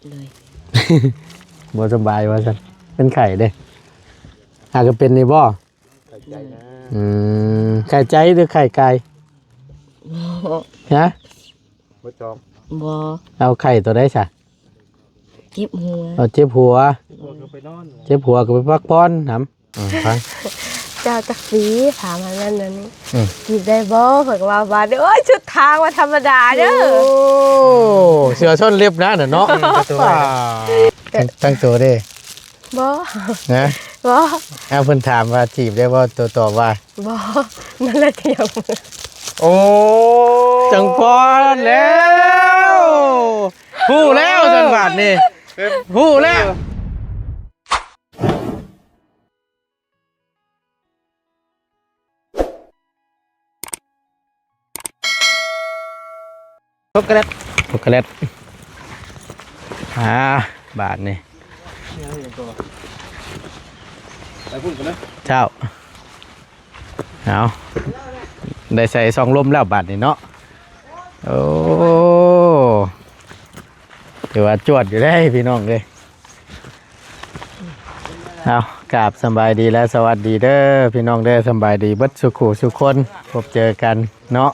ໂດຍ ບໍ່ສະບາຍວ່າຊັ້ນ ເປັນໄຂ້ເດ້. ຫາກະເປັນນີ້ບໍ່? ໄຂ້ໃຈນະ. ອືມ ໄຂ້ໃຈຫຼືໄຂ້ກາຍ? ບໍ່ ຮະ? ບໍ່ຈອງ ບໍ່ ເອົາໄຂ້ໂຕໃດຊະ? ເຈັບຫົວ ເອົາເຈັບຫົວ ເຈັບຫົວກະໄປນອນ ເຈັບຫົວກະໄປພັກຜ່ອນນຳ. ອືມ ຟັງ ເຈົ້າຈັກປີ ຖາມອັນນັ້ນອັນນີ້ ອືມ ຈີບໄດ້ບໍ່? ເພິ່ນກະວ່າ ວ່າ ໂອ້ຍ ຊຸດທາງວ່າທຳມະດາເດີ. ໂອ້ ເສື້ອຊົນເລັບນະ ນັ້ນເນາະ. ອືມ ທັງ ທັງໂຕເດ້? ບໍ່ ນະ ບໍ່. ເອົາ ເພິ່ນຖາມວ່າຈີບໄດ້ບໍ່? ໂຕຕອບວ່າ ບໍ່. ນັ້ນແຫຼະ ກະຍັງ ໂອ້ ຈັ່ງພໍແລ້ວ ຮູ້ແລ້ວຊັ້ນບາດນີ້ ຮູ້ແລ້ວ. ຊັອກໂກແລັດ ຊັອກໂກແລັດ. ອ່າ ບາດນີ້ ໄປພຸ້ນກັນເດີ ເຈົ້າ. ເອົາ ໄດ້ໃສ່ຊ່ອງລົມແລ້ວບາດນີ້ເນາະ. ໂອ້ ຖືວ່າຈວດຢູ່ເດ້ພີ່ນ້ອງເອີຍ. ເອົາ ກາບສະບາຍດີ ແລະ ສະຫວັດດີເດີພີ່ນ້ອງເດີ. ສະບາຍດີເບິດສູ່ຄູ່ສູ່ຄົນ ພົບເຈີກັນເນາະ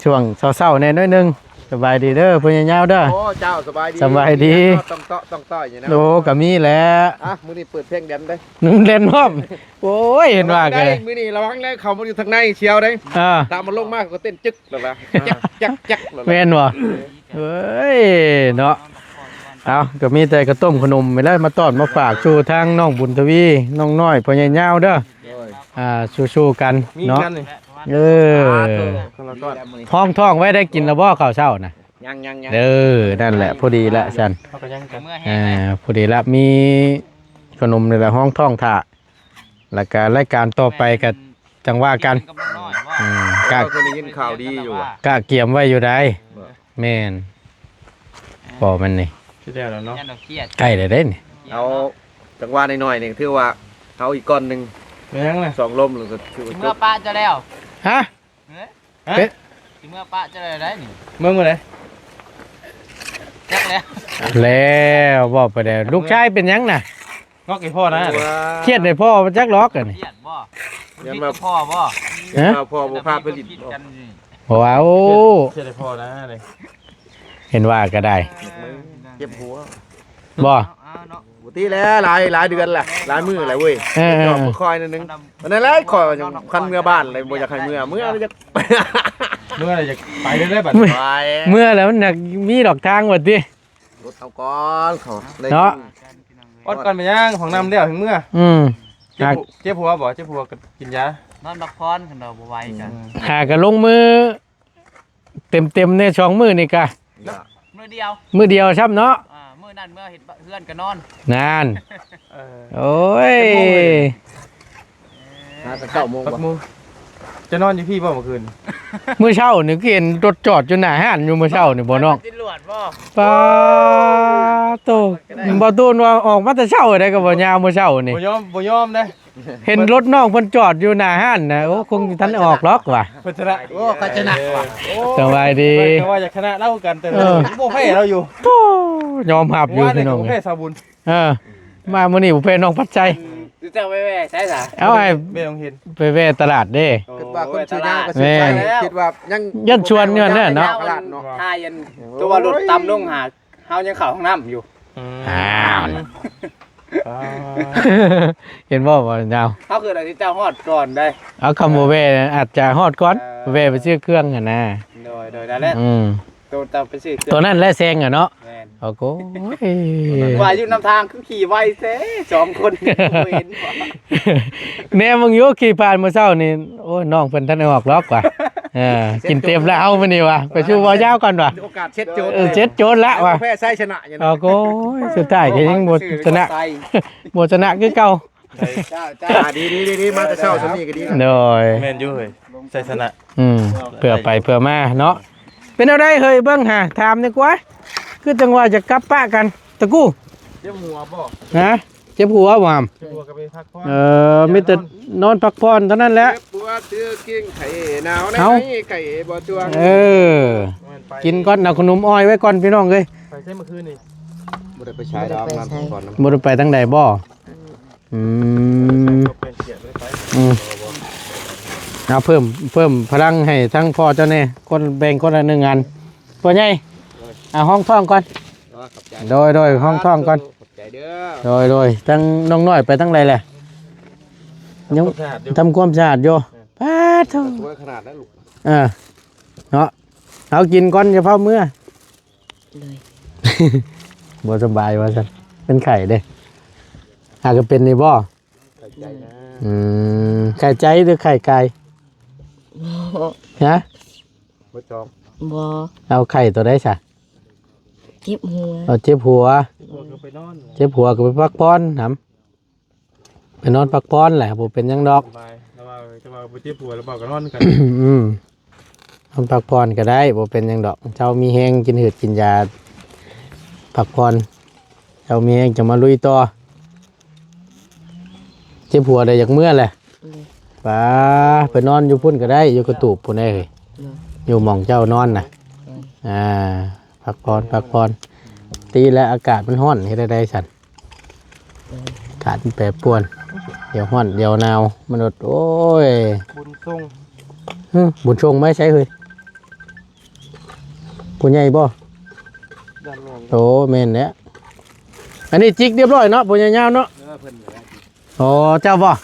ຊ່ວງເຊົ້າໆແດ່ໜ້ອຍໜຶ່ງ. ສະບາຍດີເດີພໍ່ໃຫຍ່ຍາວເດີ. ໂອ້ ເຈົ້າ ສະບາຍດີ ສະບາຍດີ. ຕ້ອງເຕາະຕ້ອງຕ້ອຍຢູ່ນະ. ໂອ້ ກະມີແຫຼະ. ອ່ະ ມື້ນີ້ເປີດເພງແດນເດ້ ແດນພ້ອມ. ໂອ້ຍ ເຫັນວ່າກະ ມື້ນີ້ລະວັງເດີ ເຂົ້າມາຢູ່ທາງໃນຊຽວເດ້. ອ່າ ຖ້າມັນລົງມາກະເຕັ້ນຈຶກ ແລ້ວລະ ຈັກຈັກແລ້ວລະ ແມ່ນບໍ່? ເອີຍເນາະ. ເອົາ ກະມີແຕ່ເຂົ້າຕົ້ມເຂົ້າໜົມນີ້ແຫຼະ ມາຕ້ອນມາຝາກສູ່ທາງນ້ອງບຸນທະວີ ນ້ອງນ້ອຍ ພໍ່ໃຫຍ່ຍາວເດີ. ໂດຍ ອ່າ ສູ້ໆກັນເນາະ. ມີເງິນນີ້ ເອີ ສາທຸ ຄົນລະກ້ອນ. ຮອງທ້ອງໄວ້ ໄດ້ກິນລະບໍ່ເຂົ້າເຊົ້ານະ? ຍັງໆໆ. ເອີ ນັ້ນແຫຼະ ພໍດີລະຊັ້ນ. ເຮົາກະຍັງ ອ່າ ພໍດີລະ ມີເຂົ້າໜົມນີ້ແຫຼະ ຮອງທ້ອງຖ້າ ລະກະລາຍການຕໍ່ໄປກະຈັ່ງວ່າກັນ. ອືມ ກະ ເຮົາເຄີຍໄດ້ຍິນຂ່າວດີຢູ່ວ່າ ກະກຽມໄວ້ຢູ່ໃດ໋. ແມ່ນ ບໍ່ແມ່ນນີ້ ຊິແລ້ວແລ້ວເນາະ ໃກ້ແລ້ວເດ້ນີ້. ເອົາ ຈັງຫວະໜ້ອຍໆນີ້ ຖືວ່າເອົາອີກກ່ອນໜຶ່ງ. ແມ່ນຫຍັງນະ? ສອງລົມແລ້ວກະຖືວ່າ ຊິເມືອປະເຈົ້າແລ້ວ. ຮະ? ເອີ ເປັນ ຊິເມືອປະເຈົ້າແລ້ວໄດ໋ນີ້. ເມືອມື້ໃດ? ຈັກແລ້ວ ແລ້ວ ເວົ້າໄປແລ້ວ. ລູກຊາຍເປັນຫຍັງນະ? ງອກໃຫ້ພໍ່ນະ. ຄຽດໃຫ້ພໍ່ ຈັກຫຼອກອັນນີ້. ຄຽດບໍ່? ຄຽດກັບພໍ່ບໍ່? ຮະ? ພໍ່ບໍ່ພາໄປຫຼິ້ນ. ບໍ່ວ່າ ໂອ້ ຄຽດໃຫ້ພໍ່ນະ. ເຫັນວ່າກະໄດ້ ເຈັບຫົວ ບໍ່? ບໍ່ຕິແລ້ວ ຫຼາຍ ຫຼາຍເດືອນລະ ຫຼາຍມື້ລະເວີຍ. ເອີ ເອີ ຄ່ອຍໜ້ອຍໜຶ່ງ. ອັນນັ້ນແຫຼະ ຂ້ອຍວ່າຄັນເມືອບ້ານເລີຍ ບໍ່ຢາກໃຫ້ເມືອ ເມືອລະຢາກ ເມືອລະຢາກໄປເລີຍບັດນີ້. ເມືອແລ້ວມັນຢາກມີດອກທາງວ່າຕິ. ລົດເຮົາກ່ອນ ເຂົາເນາະ ອອດກ່ອນ. ເປັນຫຍັງ? ຫ້ອງນ້ຳແລ້ວແຮ່ງເມືອ. ອືມ ເຈັບຫົວ ເຈັບຫົວບໍ່? ເຈັບຫົວກະກິນຢາ ນອນພັກຜ່ອນ ຄັນວ່າບໍ່ໄຫວກະ ຫາກະລົງມື ເຕັມໆ ໃນສອງມື້ນີ້ກະ ມື້ດຽວ ມື້ດຽວຊ້ຳເນາະ. ອ່າ ມື້ນັ້ນເມືອເຮັດເຮືອນກະນອນ ນັ້ນ. ເອີ ໂອ້ຍ ຫາແຕ່ເກົ້າໂມງ ເກົ້າໂມງ. ເຈົ້ານອນຢູ່ພີ້ບໍ່ມື້ຄືນ? ມື້ເຊົ້ານີ້ຄືເຫັນລົດຈອດຢູ່ໜ້າຮ້ານຢູ່ມື້ເຊົ້ານີ້ບໍ່ນ້ອງ? ຕຳຫຼວດບໍ່? ປາໂຕ ບໍ່ຕູນວ່າອອກມາແຕ່ເຊົ້າໃດກະບໍ່ຍາມມື້ເຊົ້ານີ້. ບໍ່ຍອມ ບໍ່ຍອມເດ້. ເຫັນລົດນ້ອງເພິ່ນຈອດຢູ່ໜ້າຮ້ານນະ ໂອ້ ຄົງຊິທັນອອກຫຼອກວ່າ ເພິ່ນຊະນະ. ໂອ້ ຂ້ອຍຊະນະວ່າ. ສະບາຍດີ. ຂ້ອຍກະວ່າຢາກຊະນະລາວຄືກັນ ແຕ່ ເອີ ບໍ່ແພ້ລາວຢູ່. ໂອ້ ຍອມຮັບຢູ່ພີ່ນ້ອງເອີຍ. ແພ້ຊາວບຸນ. ເອີ ມາມື້ນີ້ບໍ່ແພ້ນ້ອງພັດໄຊ. ເຈົ້າໄປແວ່ໃສລະ? ເອົາ ໄປແວ່ໂຮງຮຽນ ໄປແວ່ຕະຫຼາດເດ້. ຄິດວ່າຄົນຊື່ຍາວກະຊື່ໃຈ ຄິດວ່າຍັງ ຢ້ານຊວນຢູ່ຫັ້ນແຫຼະເນາະ. ຕະຫຼາດເນາະ ຖ້າອັນ ໂຕວ່າລົດຕ່ຳລົງຫາ ເຮົາຍັງເຂົ້າຫ້ອງນ້ຳຢູ່. ອືມ ອ້າວ ເຫັນບໍ່ ບໍ່ຍາວ ເຮົາຄືວ່າຊິເຈົ້າຮອດກ່ອນໄດ໋. ເອົາ ຄຳບໍ່ແວ່ອາດຈະຮອດກ່ອນ. ເອີ ແວ່ໄປຊື້ເຄື່ອງຫັ້ນນະ. ໂດຍ ໂດຍ ນັ້ນແຫຼະ. ອືມ ໂຕເຈົ້າໄປຊື້ເຄື່ອງ ໂຕນັ້ນແຫຼະແຊງອະເນາະ. ແມ່ນ. ໂອ້ໂຫ ວ່າຢູ່ນຳທາງຄືຂີ່ໄວແທ້ ສອງຄົນບໍ່ເຫັນ. ແນມເບິ່ງຢູ່ ຂີ່ຜ່ານມື້ເຊົ້ານີ້ ໂອ້ຍ ນ້ອງເພິ່ນທັນໄດ້ອອກຫຼອກວ່າ. ເອີ ກິນເຕັມແລ້ວເຮົາມື້ນີ້ວ່າ ໄປສູ່ບໍ່ຍາວກ່ອນວ່າ. ໂອກາດເຊັດໂຈນ ເອີ ເຊັດໂຈນລະວ່າ ແພ້ໄຊຊະນະ. ໂອ້ໂຫ ສຸດທ້າຍກະຍັງບໍ່ຊະນະ ບໍ່ຊະນະຄືເກົ່າ. ເຈົ້າ ເຈົ້າ ອ່າ ດີໆໆ ມາແຕ່ເຊົ້າຊ່ຳນີ້ກະດີ. ໂດຍ ແມ່ນຢູ່ເຮີ້ຍ ໄຊຊະນະ. ອືມ ເພື່ອໄປເພື່ອມາເນາະ. ເປັນແນວໃດເຮີ້ຍ ເບິ່ງຫາ ຖາມດີກວ່າ ຄືຈັ່ງວ່າຈະກັບປະກັນຕະກູ້. ເຈັບຫົວບໍ່? ຮະ? ເຈັບຫົວບໍ່? ເຈັບຫົວກະໄປພັກຜ່ອນ. ເອີ ມີແຕ່ນອນພັກຜ່ອນເທົ່ານັ້ນແຫຼະ. ເຈັບຫົວຖືກິງໄຂ້ໜາວໃນໄຂ້ບໍ່ຈວງ. ເອີ ກິນກ່ອນ ເອົາຂະໜົມອ້ອຍໄວ້ກ່ອນພີ່ນ້ອງເອີຍ. ໄປໃສມື້ຄືນນີ້? ບໍ່ໄດ້ໄປໃສດອກ ບໍ່ໄດ້ໄປໃສ ນອນພັກຜ່ອນນຳ ບໍ່ໄດ້ໄປທາງໃດບໍ່? ອືມ ອືມ ເອົາເພີ່ມ ເພີ່ມພະລັງໃຫ້ທັງພໍ່ເຈົ້າແດ່ ຄົນແບ່ງຄົນລະໜຶ່ງອັນ ພໍ່ໃຫຍ່ ເອົາຮອງທ້ອງກ່ອນ ເອີ ຂອບໃຈ ໂດຍ ໂດຍ ຮອງທ້ອງກ່ອນ ຂອບໃຈເດີ ໂດຍ ໂດຍ ທັງນ້ອງນ້ອຍໄປທາງໃດແຫຼະ? ຍັງທຳຄວາມສະອາດຢູ່ ເອີ ປາດໂທ້ ສວຍຂະໜາດນັ້ນລູກ ເອີ ເນາະ ເອົາກິນກ່ອນ ຢ່າຟ້າວເມືອ ໂດຍ ບໍ່ສະບາຍວ່າຊັ້ນ ເປັນໄຂ້ເດ້ ຫາກະເປັນນີ້ບໍ່? ໄຂ້ໃຈນະ ອືມ ໄຂ້ໃຈຫຼືໄຂ້ກາຍ? ບໍ່ ຮະ? ບໍ່ຈອງ ບໍ່ ເອົາໄຂ້ໂຕໃດຊະ? ເຈັບຫົວ ເອົາເຈັບຫົວ ເຈັບຫົວກະໄປນອນ ເຈັບຫົວກະໄປພັກຜ່ອນຫຳ ໄປນອນພັກຜ່ອນແຫຼະ ບໍ່ເປັນຫຍັງດອກ ສະບາຍ ແຕ່ວ່າ ແຕ່ວ່າບໍ່ເຈັບຫົວແລ້ວບໍ່ກະນອນກັນ ອືມ ນອນພັກຜ່ອນກະໄດ້ ບໍ່ເປັນຫຍັງດອກ ເຈົ້າມີແຮງກິນເຫືອດກິນຢາ ພັກຜ່ອນ ເຈົ້າມີແຮງຈັ່ງມາລຸຍຕໍ່ ເຈັບຫົວແລ້ວຢາກເມືອແຫຼະ ໂດຍ ປາ ໄປນອນຢູ່ພຸ້ນກະໄດ້ ຢູ່ກະຕູບພຸ້ນເດ້ ໂດຍ ຢູ່ໝ່ອງເຈົ້ານອນນະ ໂດຍ ອ່າ ພັກຜ່ອນ ພັກຜ່ອນ ຕິແລ້ວອາກາດມັນຮ້ອນ ເຮັດແນວໃດຊັ້ນ? ອາກາດມັນແປປວນ ດຽວຮ້ອນດຽວໜາວ ມະນຸດ ໂອ້ຍ ບຸນຊົງ ຫຶ ບຸນຊົງມາໃສເຮີ້ຍ? ຜູ້ໃຫຍ່ບໍ່? ໂຕແມ່ນແຫຼະ ອັນນີ້ຈິກຮຽບຮ້ອຍເນາະ ຜູ້ໃຫຍ່ຍາວເນາະ ເອີ ເພິ່ນ ອໍ ເຈົ້າບໍ່?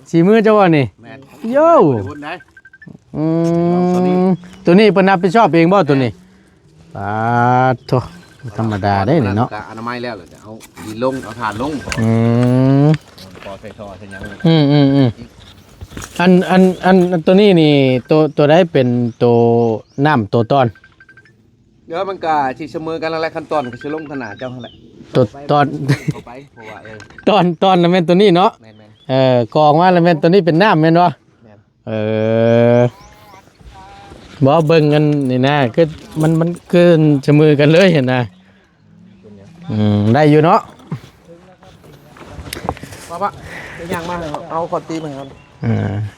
ສີມືເຈົ້າບໍ່ນີ້? ແມ່ນ ໂຢ ອືມ ໂຕນີ້ ໂຕນີ້ເພິ່ນຮັບຜິດຊອບເອງບໍ່ໂຕນີ້? ປາດໂທ້ ບໍ່ທຳມະດາເດ້ນີ້ເນາະ ກະອະນາໄມແລ້ວ ແລ້ວກະເອົາດິນລົງ ເອົາຖ່ານລົງ ອືມ ພໍໃສ່ທໍ່ໃສ່ຫຍັງ ອືມໆໆ ອັນ ອັນ ອັນ ອັນໂຕນີ້ນີ້ ໂຕ ໂຕໃດເປັນໂຕນ້ຳໂຕຕ້ອນ? ດຽວມັນກະຊິສະເໝີກັນຫັ້ນແຫຼະ ຂັ້ນຕອນກະຊິລົງຂະໜາດເຈົ້າຫັ້ນແຫຼະ ໂຕຕ້ອນ ເຂົ້າໄປ ເພາະວ່າ ເອີ ຕ້ອນ ຕ້ອນລະແມ່ນໂຕນີ້ເນາະ ແມ່ນໆ ເອີ ກອງມາລະແມ່ນໂຕນີ້ເປັນນ້ຳແມ່ນບໍ່? ແມ່ນ ເອີ ບໍ່ເບິ່ງອັນນີ້ນະ ຄືມັນ ມັນຄືສະເໝີກັນເລີຍຫັ້ນນະ ອືມ ໄດ້ຢູ່ເນາະ ມາປະ ຍ່າງມາ ເອົາຄອນຕີມາໃຫ້ເຮົາ ເອີ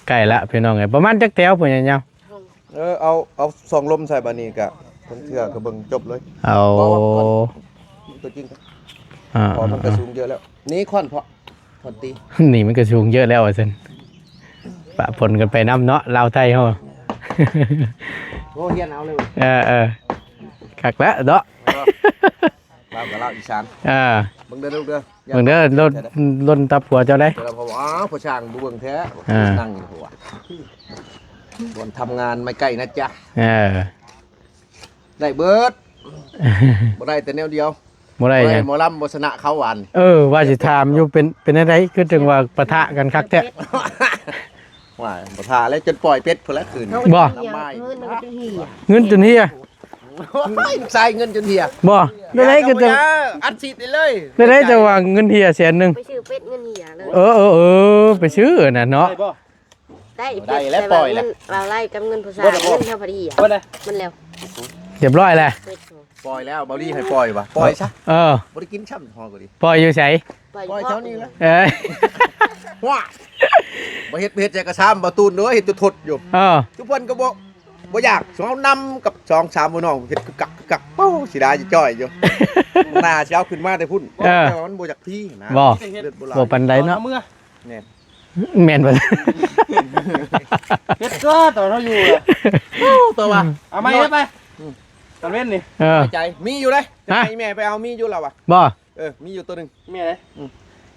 ໃກ້ລະພີ່ນ້ອງເອີຍ ປະມານຈັກແຖວພຸ້ນຍາວ? ເອີ ເອົາ ເອົາສອງລົມໃສ່ບາດນີ້ກະ ເທື່ອກະເບິ່ງຈົບເລີຍ ເອົາ ເອົາ ເອົາຕົວຈິງ ອ່າ ເພາະມັນກະສູງເຍອະແລ້ວ ນີ້ຄອນເພາະ ຄອນຕີ ນີ້ມັນກະສູງເຍອະແລ້ວວ່າຊັ້ນ ປະປົນກັນໄປນຳເນາະ ລາວໄທເຮົາ ໂອ້ ຮຽນເອົາເລີຍ ເອີ ເອີ ຄັກແລ້ວເນາະ ລາວກະລາວອີສານ ເອີ ເບິ່ງເດີລູກເດີ ເບິ່ງເດີ ຫຼົ່ນ ຫຼົ່ນຕັບຜົວເຈົ້າໄດ໋ ເຈົ້າລະ ເພາະວ່າ ອ້າວ ພໍ່ຊ່າງບໍ່ເບິ່ງແທ້ ອ່າ ນັ່ງຢູ່ຫົວ ບ່ອນທຳງານໄມ່ໃກ້ນະຈ໊ະ ເອີ ໄດ້ເບິດ ບໍ່ໄດ້ແຕ່ແນວດຽວ ບໍ່ໄດ້ຫຍັງ ບໍ່ລຳບໍ່ຊະນະເຂົາຫວານ ເອີ ວ່າຊິຖາມຢູ່ ເປັນ ເປັນແນວໃດ ຄືຈັ່ງວ່າປະທະກັນຄັກແທ້ ວ່າບໍ່ຖ້າແລ້ວ ຈົນປ່ອຍເປັດພຸ້ນແຫຼະຄືນ ບໍ່ ລຳໄມ້ ເງິນມັນເປັນເຫຍ ເງິນຈົນເຫຍ ໂອ້ຍ ລູກຊາຍເງິນຈົນເຫຍ ບໍ່ ແນວໃດກະຈັ່ງ ອັດສີດໄດ້ເລີຍ ແນວໃດຈັ່ງວ່າເງິນເຫຍແສນໜຶ່ງ ໄປຊື້ເປັດເງິນເຫຍເລີຍ ເອີ ເອີ ເອີ ໄປຊື້ອັນນັ້ນເນາະ ໄດ້ບໍ່? ໄດ້ ໄດ້ແລ້ວ ເປັດ ແຕ່ວ່າ ປ່ອຍແລ້ວ ເງິນລາວໄລ່ກັບເງິນຜູ້ຊາຍ ເບິດແລ້ວ ເງິນເຮົາພໍດີ ເບິດແລ້ວ ມັນແລ້ວ ຮຽບຮ້ອຍແລ້ວ ເປັດ ປ່ອຍແລ້ວ ເບົາລີໃຫ້ປ່ອຍວ່າ ປ່ອຍຊະ ເອີ ບໍ່ໄດ້ກິນຊ້ຳ ຮອດກະດີ ປ່ອຍຢູ່ໃສ? ປ່ອຍຢູ່ ປ່ອຍແຖວນີ້ແຫຼະ ເອີ ວ້າ ບໍ່ເຮັດ ບໍ່ເຮັດໃຈກະຊ້ຳ ບໍ່ຕູນເດີ ເຮັດຈົນທົດຢູ່ ເອີ ທຸກຄົນກະບໍ່ ບໍ່ຢາກ ເຮົານຳກັບສອງສາມພີ່ນ້ອງ ເຮັດກຶກກັກກຶກກັກ ໂອ້ ຊິດາຈະຈ່ອຍຢູ່ ໜ້າຊິເອົາຂຶ້ນມາແຕ່ພຸ້ນ ເອີ ແຕ່ວ່າມັນບໍ່ຢາກພີນະ ບໍ່ ເລືອດບໍ່ໄຫຼ ບໍ່ປານໃດເນາະ ເອົາເມືອ ແມ່ນ ແມ່ນບໍ່? ເຮັດຕົວະ ຕອນເຮົາຢູ່ລະ ໂອ້ ຕົວະວ່າ ເອົາໃໝ່ໄປ ອືມ ຕອນເວັນນີ້ ເອີ ໃຈ ມີຢູ່ເດ້ ຮະ ໃຫ້ແມ່ໄປເອົາ ມີຢູ່ລະວ່າ ບໍ່ ເອີ ມີຢູ່ໂຕໜຶ່ງ ແມ່ໃດ? ອືມ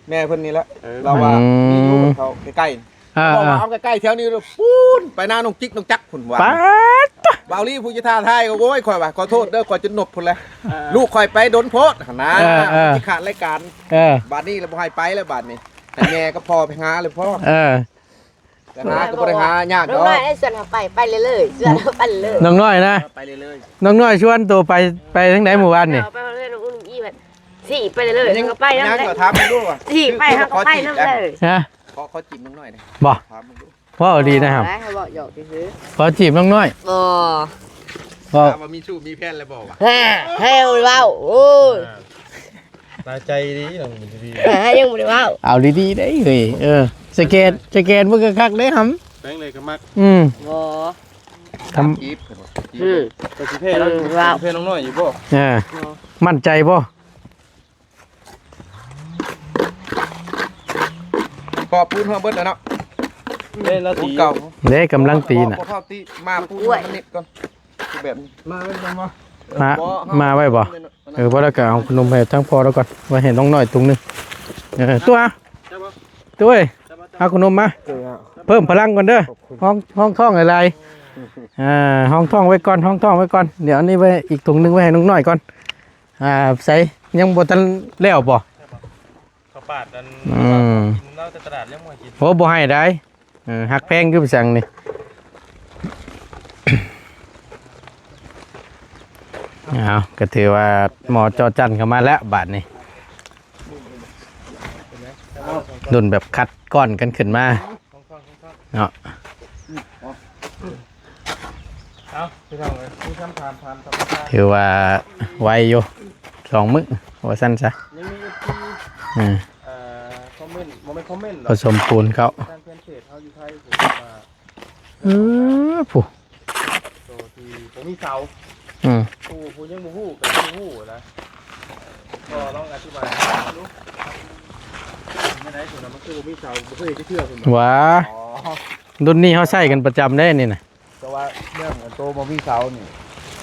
ແມ່ເພິ່ນນີ້ແຫຼະ ເອີ ລາວວ່າ ອືມ ມີຢູ່ເຂົາໃກ້ໆ ເອີ ບອກວ່າ ເອີ ເອົາໃກ້ໆແຖວນີ້ພຸ້ນ ໄປນານ້ອງຈິກນ້ອງຈັກພຸ້ນວ່າ ປາດ ບ່າວລີຜູ້ຈະທ້າທາຍ ໂອ້ຍ ຂ້ອຍວ່າ ຂໍໂທດເດີ ຂ້ອຍຈົນນົບພຸ້ນແຫຼະ ເອີ ລູກຂ້ອຍໄປດົນໂພດຫັ້ນນາ ເອີ ເອີ ຊິຂາດລາຍການ ເອີ ບາດນີ້ລະບໍ່ໃຫ້ໄປແລ້ວ ບາດນີ້ ໃຫ້ແມ່ກັບພໍ່ໄປຫາເລີຍພໍ່ ເອີ ໄປຫາກະບໍ່ໄດ້ຫາຍາກດອກ ນ້ອງນ້ອຍ ໄດ້ຊວນເຮົາໄປ ໄປເລີຍໆ ຊວນເຮົາໄປເລີຍ ນ້ອງນ້ອຍນະ ໄປເລີຍໆ ນ້ອງນ້ອຍຊວນໂຕໄປ ໄປທາງໃດມື້ວານນີ້ ເຮົາໄປເຮືອນນ້ອງອຸ່ນອີ່ແບບ ຊິໄປເລີຍໆ ເຮົາກະໄປນຳ ຍັງກະຖາມເບິ່ງດູວ່າ ຊິໄປເຮົາກະໄປນຳເລີຍ ຮະ ຂໍ ຂໍຈີບນ້ອງນ້ອຍນີ້ ບໍ່ ຖາມເບິ່ງດູ ເວົ້າດີນະ ເຮົາເວົ້າຫຍອກຊື່ໆ ຂໍຈີບນ້ອງນ້ອຍ ບໍ່ ເວົ້າ ຖາມວ່າມີຊູ້ມີແຟນແລ້ວບໍ່ວະ ແຮ ແຮບໍ່ໄດ້ເວົ້າ ໂອ້ຍ ເອີ ຕາໃຈດີ ຍັງບໍ່ໄດ້ເວົ້າ ເອົາດີໆໄດ໋ເຮີ້ຍ ເອີ ສະແກນ ສະແກນເບິ່ງຄັກໆເດ້ຫຳ ແປງໃດກະມັກ ອືມ ບໍ່ ທຳ ຈີບ ອືມ ກະຊິແພ້ ເອີ ເວົ້າ ຊິແພ້ນ້ອງນ້ອຍຢູ່ບໍ່ ເອີ ໝັ້ນໃຈບໍ່? ກອບປູນເຮົາເບິດແລ້ວເນາະ ເດ້ລະຕີ ເກົ່າ ເດ້ກຳລັງຕີນະ ບໍ່ເທົ່າຕີ ມາປູນໃຫ້ມັນນິດກ່ອນ ຄືແບບນີ້ ມາໄວ້ກ່ອນບໍ່ ມາ ມາໄວ້ບໍ່ ເອີ ບໍ່ແລ້ວກໍເອົາຂະໜົມໃຫ້ທາງພໍ່ລາວກ່ອນ ໄວ້ໃຫ້ນ້ອງນ້ອຍຖົງໜຶ່ງ ເອີ ຕົວະ ຕົວະເອີຍ ເອົາຂະໜົມມາ ເພີ່ມພະລັງກ່ອນເດີ ຮອງ ຮອງທ້ອງຫຼາຍໆ ອ່າ ຮອງທ້ອງໄວ້ກ່ອນ ຮອງທ້ອງໄວ້ກ່ອນ ດຽວອັນນີ້ໄວ້ອີກຖົງໜຶ່ງໄວ້ໃຫ້ນ້ອງນ້ອຍກ່ອນ ອ່າ ໃສ ຍັງບໍ່ທັນແລ້ວບໍ່? ເຂົ້າປາດອັນ ອືມ ກິນເຫຼົ້າແຕ່ຕະຫຼາດຍັງບໍ່ໃຫ້ກິນ ໂອ້ ບໍ່ໃຫ້ໄດ໋ ເອີ ຮັກແພງຄືໄປສັ່ງນີ້ ເອົາ ກໍຖືວ່າໝໍ້ຈໍຈັນເຂົ້າມາແລ້ວບາດນີ້ ລຸ້ນແບບຄັດກ້ອນກັນຂຶ້ນມາເນາະ. ເອົ້າ ພີ່ນ້ອງເອີຍ ມີຄຳຖາມ ຖາມທຳມະດາ ຖືວ່າໄວຢູ່ ສອງມື້ວ່າຊັ້ນຊະ ຍັງມີເອັຟຊີ ອືມ ເອີ ຄອມເມັນ ບໍ່ແມ່ນຄອມເມັນດອກ ປະສົມປູນເຂົ້າ ທາງແຟນເພຈເຮົາຢູ່ໄທ ເອີ ຜູ້ ໂຕທີ່ບໍ່ມີເສົາ ອືມ ຜູ້ ຜູ້ຍັງບໍ່ຮູ້ກໍຍັງບໍ່ຮູ້ນະ ກໍລອງອະທິບາຍໃຫ້ຟັງດູ ແນວໃດ ເພິ່ນວ່າມັນຄືບໍ່ມີເສົາ ບໍ່ເຄີຍເຮັດຈັກເທື່ອ ເພິ່ນວ່າ ຫວາ ອໍ ລຸ້ນນີ້ເຮົາໃຊ້ກັນປະຈຳເດ້ນີ້ນະ ແຕ່ວ່າເລື່ອງໂຕບໍ່ມີເສົານີ້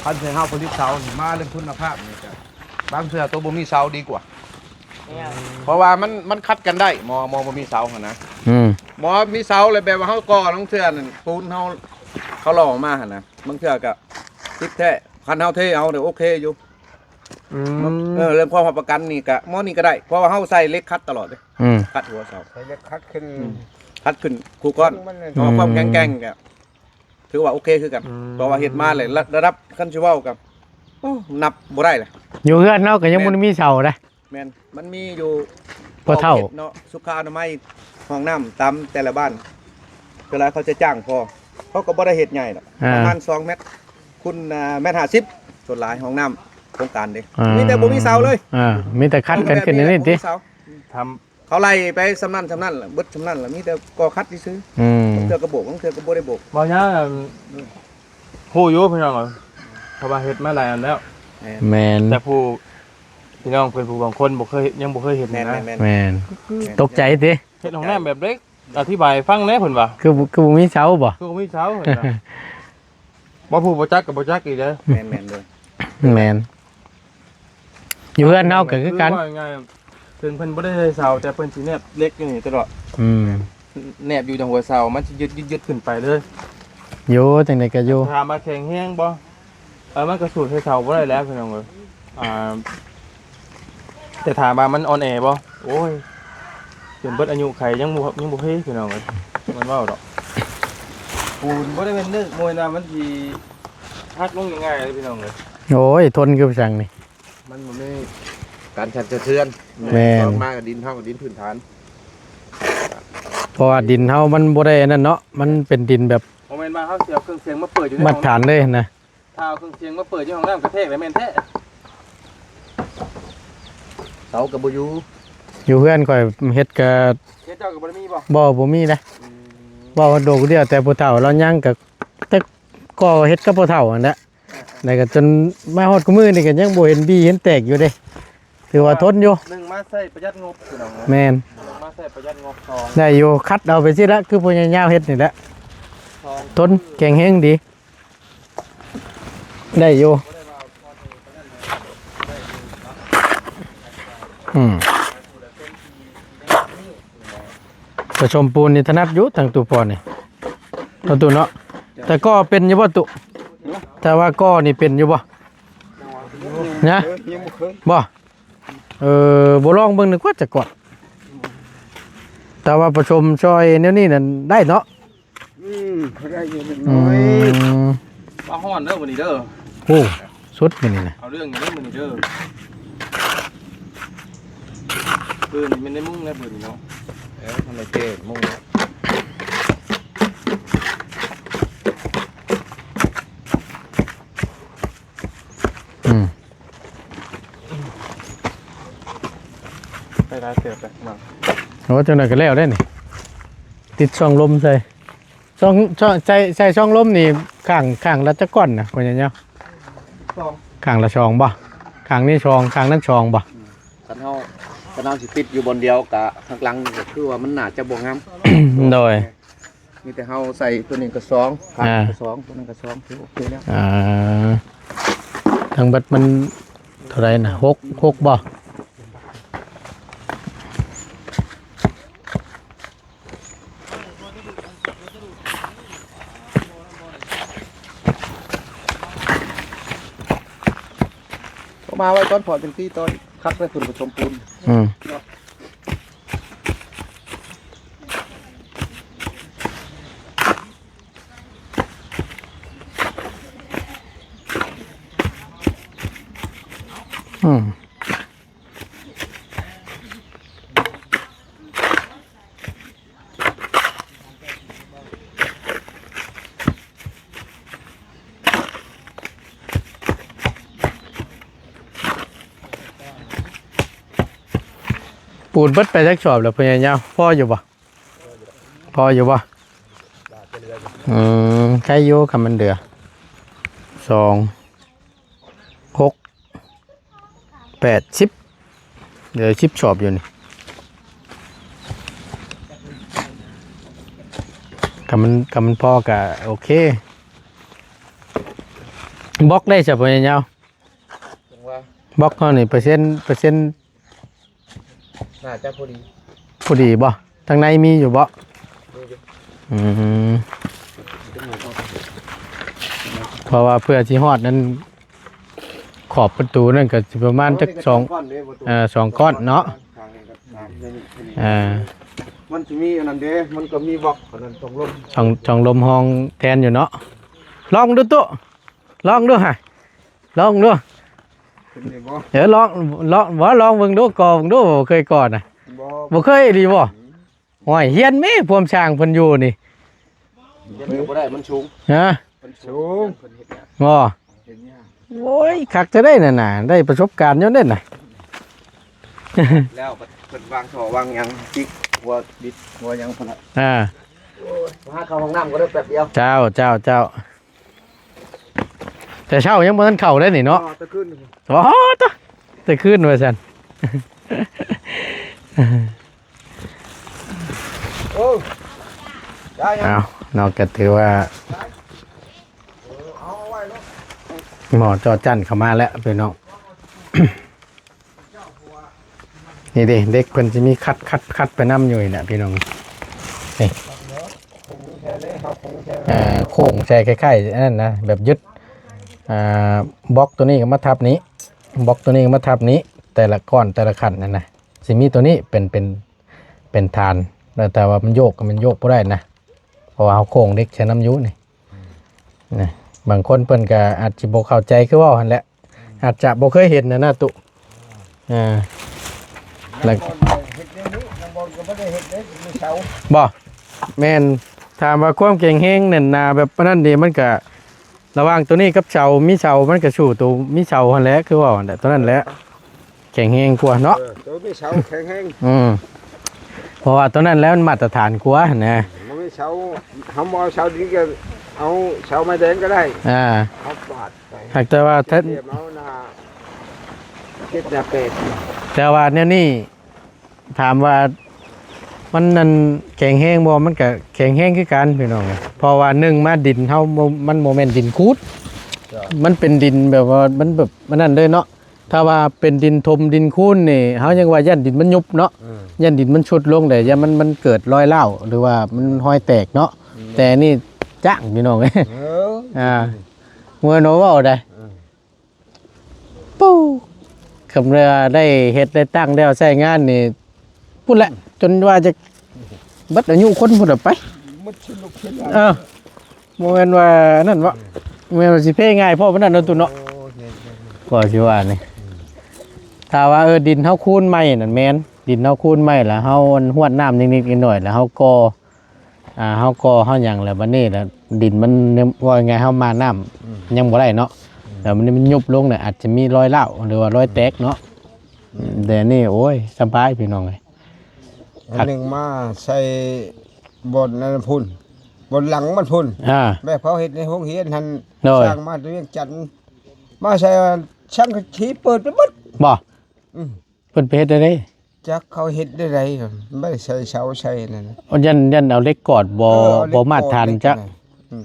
ຄັນໃຫ້ເຮົາຜະລິດເສົານີ້ມາເລື່ອງຄຸນນະພາບນີ້ກະ ບາງເທື່ອໂຕບໍ່ມີເສົາດີກວ່າ ແມ່ນ ເພາະວ່າມັນ ມັນຂັດກັນໄດ້ ໝໍ ໝໍບໍ່ມີເສົາຫັ້ນນະ ອືມ ໝໍມີເສົາແລ້ວແບບວ່າເຮົາກໍ່ລາງເທື່ອນັ້ນ ປູນເຮົາ ເຂົາຫຼໍ່ມາຫັ້ນນະ ບາງເທື່ອກະຕິດແທ້ ຄັນເຮົາເທເອົານີ້ໂອເຄຢູ່ ອືມ ເອີ ເລື່ອງຄວາມຮັບປະກັນນີ້ກະ ໝໍນີ້ກະໄດ້ ເພາະວ່າເຮົາໃສ່ເຫຼັກຂັດຕະຫຼອດເດ້ ອືມ ຂັດຫົວເສົາ ໃສ່ເຫຼັກຂັດຂຶ້ນ ອືມ ຂັດຂຶ້ນຄູ່ກ້ອນ ອືມ ເພາະຄວາມແຂງແກ່ງກະ ຖືວ່າໂອເຄຄືກັນ ອືມ ເພາະວ່າເຮັດມາແລ້ວ ລະ ລະດັບ ຄັນຊິເວົ້າກັບ ໂອ້ ນັບບໍ່ໄດ້ລະ ຢູ່ເຮືອນເຮົາກໍຍັງ ແມ່ນ ບໍ່ໄດ້ມີເສົາເດ້ ແມ່ນ ມັນມີຢູ່ ພໍ່ເຖົ້າ ເນາະ ສຸຂະອະນາໄມ ຫ້ອງນ້ຳຕາມແຕ່ລະບ້ານ ສ່ວນຫຼາຍເຂົາຈະຈ້າງພໍ ເຂົາກໍບໍ່ໄດ້ເຮັດໃຫຍ່ດອກ ອ່າ ປະມານສອງແມັດ ຄູນ ອ່າ ແມັດຫ້າສິບ ສ່ວນຫຼາຍຫ້ອງນ້ຳໂຄງການເດ້ ອ່າ ມີແຕ່ບໍ່ມີເສົາເລີຍ ອ່າ ມີແຕ່ຂັດກັນຂຶ້ນນີ້ຕິ ທຳ ເຂົາໄລ່ໄປສ່ຳນັ້ນສ່ຳນັ້ນລະ ເບິດສ່ຳນັ້ນລະ ມີແຕ່ກໍ່ຂັດຊື່ໆ ອືມ ບາງເທື່ອກໍໂບກ ບາງເທື່ອກໍບໍ່ໄດ້ໂບກ ເວົ້າຍາວ ຮູ້ຢູ່ພີ່ນ້ອງເອີຍ ເພາະວ່າເຮັດມາຫຼາຍອັນແລ້ວ ແມ່ນ ແມ່ນ ແຕ່ຜູ້ ພີ່ນ້ອງເພິ່ນຜູ້ບາງຄົນບໍ່ເຄີຍ ຍັງບໍ່ເຄີຍເຮັດ ແມ່ນ ນະ ແມ່ນ ແມ່ນ ແມ່ນ ຕົກໃຈຕິ ເຮັດຫ້ອງນ້ຳແບບໃດ ອະທິບາຍໃຫ້ຟັງແດ່ ເພິ່ນວ່າ ຄື ຄືບໍ່ມີເສົາບໍ່ ຄືບໍ່ມີເສົາ ເພິ່ນວ່າ ບໍ່ ຜູ້ບໍ່ຈັກກໍບໍ່ຈັກອີກເດີ ແມ່ນໆ ໂດຍ ແມ່ນ ຢູ່ເຮືອນເຮົາກໍຄືກັນ ຄືວ່າງ່າຍໆ ເຖິງເພິ່ນບໍ່ໄດ້ໃສ່ເສົາ ແຕ່ເພິ່ນຊິແນບເຫຼັກຢູ່ນີ້ຕະຫຼອດ ອືມ ແນບຢູ່ທາງຫົວເສົາ ມັນຊິຍຶດໆຂຶ້ນໄປເລີຍ ຢູ່ ຈັ່ງໃດກໍຢູ່ ຖາມວ່າແຂງແຮງບໍ່? ເອີ ມັນກໍສູ້ໃສ່ເສົາບໍ່ໄດ້ແລ້ວ ພີ່ນ້ອງເອີຍ ອ່າ ແຕ່ຖາມວ່າມັນອ່ອນແອບໍ່? ໂອ້ຍ ຈົນເບິດອາຍຸໄຂຍັງບໍ່ ຍັງບໍ່ເພ ພີ່ນ້ອງເອີຍ ມັນເວົ້າດອກ ປູນບໍ່ໄດ້ແມ່ນນຶກ ບໍ່ແມ່ນວ່າມັນຊິຫັກລົງງ່າຍໆເດ້ ພີ່ນ້ອງເອີຍ ໂອ້ຍ ທົນຄືໄປສັ່ງນີ້ ມັນບໍ່ມີການສັ່ນສະເທືອນ ແມ່ນ ອອກມາກໍດິນເຮົາກໍດິນພື້ນຖານ ເພາະວ່າດິນເຮົາມັນບໍ່ໄດ້ອັນນັ້ນເນາະ ມັນເປັນດິນແບບ ບໍ່ແມ່ນວ່າເຮົາຊິເອົາເຄື່ອງສຽງມາເປີດຢູ່ໃນ ມາດຖານເລີຍນະ ຖ້າເອົາເຄື່ອງສຽງມາເປີດຢູ່ຫ້ອງນ້ຳກະແທກແລ້ວແມ່ນແທ້ ເສົາກໍບໍ່ຢູ່ ຢູ່ເຮືອນຂ້ອຍເຮັດກະ ເຮືອນເຈົ້າກໍບໍ່ໄດ້ມີບໍ່? ບໍ່ ບໍ່ມີເດ້ ອືມ ເວົ້າໂດດດຽວ ແຕ່ຜູ້ເຖົ້າລາວຍັງກະ ແຕ່ກໍເຮັດກັບຜູ້ເຖົ້າຫັ້ນແຫຼະ ແລ້ວກໍຈົນມາຮອດຄູ່ມື້ນີ້ກໍຍັງບໍ່ເຫັນບີເຫັນແຕກຢູ່ເດ້ ຖືວ່າທົນຢູ່ ໜຶ່ງມາໃຊ້ປະຢັດງົບ ພີ່ນ້ອງເອີຍ ແມ່ນ ໜຶ່ງມາໃຊ້ປະຢັດງົບ ສອງ ໄດ້ຢູ່ ຂັດເອົາໄປຊີ້ລະ ຄືພໍ່ໃຫຍ່ຍາວເຮັດນີ້ແຫຼະ ສອງ ທົນ ແຂງແຮງດີ ໄດ້ຢູ່ ອືມ ປະສົມປູນນີ້ຖະໜັດຢູ່ ທາງຕູ້ພໍ່ນີ້ ເນາະຕູ້ເນາະ ແຕ່ກໍ່ເປັນຢູ່ບໍ່ຕູ້? ແຕ່ວ່າກໍ່ນີ້ເປັນຢູ່ບໍ່? ນະ ຍັງບໍ່ເຄີຍ ບໍ່? ເອີ ບໍ່ລອງເບິ່ງໜຶ່ງກວ່າຈັກກ່ອນ ແຕ່ວ່າປະສົມຊ່ອຍແນວນີ້ນັ້ນໄດ້ເນາະ ອືມ ພໍໄດ້ຢູ່ເລັກນ້ອຍ ອືມ ມາຮ້ອນເດີມື້ນີ້ເດີ ໂອ້ ສຸດມື້ນີ້ນະ ເອົາເລື່ອງຢູ່ເດີມື້ນີ້ເດີ ເບິ່ງນີ້ແມ່ນໄດ້ມຸ້ງແລ້ວເບິ່ງນີ້ເນາະ ເອີ ທຳໄມເຈ້ມຸ້ງ ອືມ ໄປຫຼາຍເຕີບແລ້ວ ໂອ້ ຈັ່ງໃດກໍແລ້ວເດ້ນີ້ ຕິດຊ່ອງລົມໃສ່ ຊ່ອງ ຊ່ອງ ໃສ່ ໃສ່ຊ່ອງລົມນີ້ ຂ້າງ ຂ້າງລະຈັກກ້ອນນະ ພໍ່ໃຫຍ່ຍາວ? ສອງ ຂ້າງລະສອງບໍ່? ຂ້າງນີ້ສອງ ຂ້າງນັ້ນສອງບໍ່? ອືມ ຄັນເຮົາ ຄັນເຮົາຊິຕິດຢູ່ບ່ອນດຽວກະ ຂ້າງຫຼັງນີ້ກະຄືວ່າມັນໜ້າຈະບໍ່ງາມ. ໂດຍ ມີແຕ່ເຮົາໃສ່ຕົວນີ້ກະສອງ ອ່າ ກະສອງ ຕົວນັ້ນກະສອງ ຖືໂອເຄແລ້ວ. ອ່າ ທັງເບິດມັນເທົ່າໃດນະ? ຫົກ ຫົກບໍ່? ເອົາມາໄວ້ກ່ອນ ພໍຈັ່ງຕີຕອນຄັກ ແລ້ວເພິ່ນປະສົມປູນ. ອືມ ອືມ. ປູນເບິດໄປຈັກສອບແລ້ວ ພໍ່ໃຫຍ່ຍາວ? ພໍຢູ່ບໍ່? ພໍຢູ່ບໍ່? ອືມ ໄຄຢູ່ ຄັນມັນເຫຼືອ ສອງ ຫົກ ແປດ ສິບ ເຫຼືອສິບສອບຢູ່ນີ້. ຄັນມັນ ຄັນມັນພໍກະໂອເຄ. ບລັອກໄດ້ຊະ ພໍ່ໃຫຍ່ຍາວ? ຈັ່ງວ່າ ບລັອກເຮົານີ້ ເປີເຊັນ ເປີເຊັນ ໜ້າຈະພໍດີ. ພໍດີບໍ່? ທາງໃນມີຢູ່ບໍ່? ມີຢູ່. ອືມ ເພາະວ່າເພື່ອຊິຮອດນັ້ນ ຂອບປະຕູນັ້ນກະຊິປະມານຈັກສອງ ໂອ້ຍ ສອງກ້ອນເດ້ ປະຕູ ເອີ ສອງກ້ອນເນາະ. ເອີ ມັນຊິມີອັນນັ້ນເດ້ ມັນກະມີບລັອກອັນນັ້ນ ຊ່ອງລົມ ຊ່ອງ ຊ່ອງລົມຫ້ອງແທນຢູ່ເນາະ. ລອງເບິ່ງດູຕຸ ລອງເບິ່ງດູຫະ ລອງເບິ່ງດູ. ເປັນໄດ້ບໍ່? ເອີ ລອງ ລອງ ບໍ່ ລອງເບິ່ງດູ ກໍ່ເບິ່ງດູ. ບໍ່ເຄີຍກໍ່ນະ? ບໍ່ ບໍ່ເຄີຍອີ່ຫຼີບໍ່? ອືມ ໂອ້ຍ ຮຽນແມ້ ພວມຊ່າງເພິ່ນຢູ່ນີ້ ຮຽນກະບໍ່ໄດ້ ມັນສູງ. ຮະ? ມັນສູງ ບໍ່ ເຮັດຍາກ. ໂອ້ຍ ຄັກແທ້ໃດນັ້ນນະ ໄດ້ປະສົບການຢູ່ເດ້ນະ. ແລ້ວເພິ່ນວາງທໍ່ວາງຫຍັງ ຕິດຫົວບິດຫົວຫຍັງພຸ້ນລະ. ອ່າ ໂອ້ຍ ຫາເຂົ້າຫ້ອງນ້ຳກ່ອນເດີ ແປັບດຽວ. ເຈົ້າ ເຈົ້າ ເຈົ້າ. ແຕ່ເຊົ້າຍັງບໍ່ທັນເຂົ້າໄດ້ນີ້ເນາະ. ອໍ ແຕ່ຄືນ ອໍ ຕະ ແຕ່ຄືນວ່າຊັ້ນ. ໂອ້ ໄດ້ຫຍັງ? ເອົາເນາະ ກະຖືວ່າ ເອີ ເອົາໄວ້ເນາະ ໝໍ້ຈໍ້ຈັ້ນເຂົ້າມາແລ້ວພີ່ນ້ອງ. ນີ້ເດ້ ເຫຼັກເພິ່ນຊິມີຂັດ ຂັດ ຂັດໄປນຳຢູ່ນີ້ແຫຼະພີ່ນ້ອງ. ນີ້ ເອີ ໂຄ້ງໃສ່ຄ້າຍໆ ອັນນັ້ນນະ ແບບຍຶດ ອ່າ ບລັອກໂຕນີ້ກະມາທັບນີ້ ບລັອກໂຕນີ້ກະມາທັບນີ້ ແຕ່ລະກ້ອນແຕ່ລະຂັ້ນນັ້ນນະ ຊິມີໂຕນີ້ເປັນ ເປັນ ເປັນຖານ. ແລ້ວແຕ່ວ່າມັນໂຍກ ມັນໂຍກບໍ່ໄດ້ນະ ເພາະວ່າເຮົາໂຄ້ງເຫຼັກໃສ່ນຳຢູ່ນີ້. ນະ ບາງຄົນເພິ່ນກະອາດຊິບໍ່ເຂົ້າໃຈຄືເວົ້າຫັ້ນແຫຼະ ອືມ ອາດຈະບໍ່ເຄີຍເຫັນຫັ້ນນະຕຸ. ອ່າ ແລ້ວ ບາງບ່ອນເຮັດແນວນີ້ ບາງບ່ອນກະບໍ່ໄດ້ເຮັດເດ້ ມີເສົາ. ບໍ່ ແມ່ນ ຖາມວ່າຄວາມແຂງແຮງແໜ້ນໜາແບບປານນັ້ນເດ ມັນກະ ລະຫວ່າງໂຕນີ້ກັບເສົາ ມີເສົາມັນກະສູ້ໂຕມີເສົາຫັ້ນແຫຼະ ຄືເວົ້າຫັ້ນແຫຼະ ໂຕນັ້ນແຫຼະ ແຂງແຮງກວ່າເນາະ. ເອີ ໂຕມີເສົາແຂງແຮງ. ອືມ ເພາະວ່າໂຕນັ້ນແຫຼະມັນມາດຕະຖານກວ່າຫັ້ນນະ. ບໍ່ມີເສົາ ເຮົາບໍ່ເອົາເສົາດິນກະເອົາເສົາໄມ້ແດງກະໄດ້. ອ່າ ເຮົາປາດໄປ ຫາກແຕ່ວ່າ ເອົາໜ້າເຈັດໜ້າແປດ. ແຕ່ວ່າແນວນີ້ ຖາມວ່າມັນນັ້ນແຂງແຮງບໍ່? ມັນກະແຂງແຮງຄືກັນພີ່ນ້ອງ ເພາະວ່າໜຶ່ງມາດິນເຮົາບໍ່ ມັນບໍ່ແມ່ນດິນຂູດ ມັນເປັນດິນແບບວ່າ ມັນແບບອັນນັ້ນເລີຍເນາະ. ຖ້າວ່າເປັນດິນຖົມດິນຄູນນີ້ ເຮົາຍັງວ່າຢ້ານດິນມັນຍຸບເນາະ ຢ້ານດິນມັນຊຸດລົງແລ້ວ ຢ້ານມັນ ມັນເກີດຮອຍຮ້າວ ຫຼືວ່າມັນຮອຍແຕກເນາະ. ແຕ່ນີ້ຈ້າງພີ່ນ້ອງເອີຍ ອ່າ ເມື່ອໂນເວົ້າໄດ້ ປູ້ ຄຳວ່າໄດ້ເຮັດໄດ້ຕັ້ງແລ້ວໃຊ້ງານນີ້ ພຸ້ນແຫຼະ ຈົນວ່າຈະເບິດອາຍຸຄົນພຸ້ນລະໄປ. ໝົດຊິລຸກຂຶ້ນ ເອີ ບໍ່ແມ່ນວ່ານັ້ນເວາະ ບໍ່ແມ່ນວ່າຊິເພງ່າຍພໍປານນັ້ນເນາະ ຕຸເນາະ. ໂອ້ ແມ່ນໆ ກໍຊິວ່ານີ້ ຖ້າວ່າ ເອີ ດິນເຮົາຄູນໃໝ່ນັ້ນແມ່ນ ດິນເຮົາຄູນໃໝ່ ແລ້ວເຮົາອັນຮວດນ້ຳນິດໆໜ້ອຍໆ ແລ້ວເຮົາກໍ່ ອ່າ ເຮົາກໍ່ເຮົາຫຍັງແລ້ວ ບາດນີ້ລະດິນມັນ ເວົ້າງ່າຍໆ ເຮົາມານ້ຳ ອືມ ຍັງບໍ່ໄດ້ເນາະ ອືມ ແລ້ວມັນ ມັນຍຸບລົງແລ້ວ ອາດຈະມີຮອຍຮ້າວ ຫຼືວ່າຮອຍແຕກເນາະ. ອືມ ແຕ່ນີ້ ໂອ້ຍ ສະບາຍພີ່ນ້ອງເອີຍ ອັນໜຶ່ງມາໃສ່ບ່ອນນັ້ນພຸ້ນ ບ່ອນຫຼັງມັນພຸ້ນ ອ່າ ແບບເຂົາເຮັດໃນໂຮງຮຽນຫັ້ນ ໂດຍ ສ້າງມາແຕ່ວຽງຈັນ ມາໃສ່ສັງກະສີເປີດໄປເບິດ ບໍ່? ອືມ ເພິ່ນໄປເຮັດແນວໃດ? ເ ຈັກເຂົາເຮັດແນວໃດ ບໍ່ໄດ້ໃສ່ເສົາໃສ່ນັ້ນນະ. ໂອ້ ຢ້ານ ຢ້ານເອົາເຫຼັກກອດບໍ່ ເອີ ເອົາເຫຼັກ ບໍ່ມາດຖານ ກອດເຫຼັກ ຈັກ ນະ ອືມ